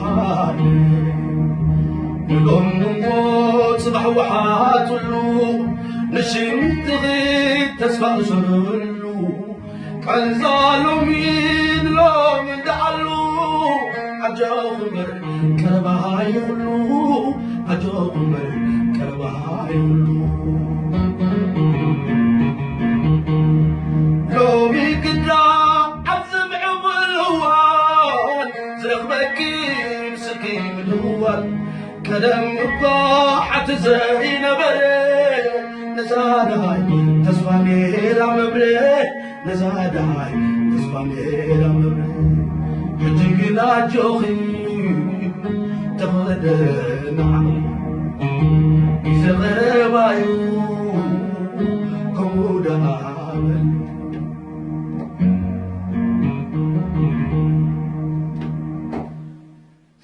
እሽሻን ንሎም እሞ ጽባሕ ወሓትሉ፣ ንሽምትኺ ተስፋ እሰረሉ። ቃንዛ ሎሚ ንሎም እንደዓሉ፣ ኣጆኹም እምበር ቀረባ ይኹሉ፣ ኣጆኹም እምበር ቀረባ ይኹሉ። ሎሚ ግዳ ኣብዚ ምዕቡል እዋን፣ ዝረኽበኪ ምስልኪ ምድዋል። ቀደም እኳ ሓንቲ ዘይነበረ፣ ነዛ ደሃይ ተስፋ ሜዳ መብረ፣ ነዛ ደሃይ ተስፋ ሜዳ መብረ። ሕጂ ግን ኣጆኺ ተኸደኒ ዓቕሊ፣ ግዜ ቀረባ እዩ ከምኡ ደኣ በል።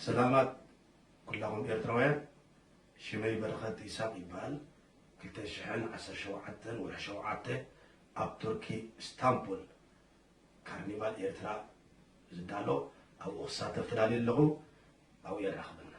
ሰላማት ኩላኹም ኤርትራውያን፣ ሽመይ በረኸት ይስሐቅ ይበሃል። ክልተ ሽሕን ዓሰርተ ሸውዓተን ወርሒ ሸውዓተ ኣብ ቱርኪ ኢስታንቡል ካርኒቫል ኤርትራ ዝዳሎ ኣብኡ ክሳተፍ ተዳልየ ኣለኹ። ኣብኡ የራኽበና።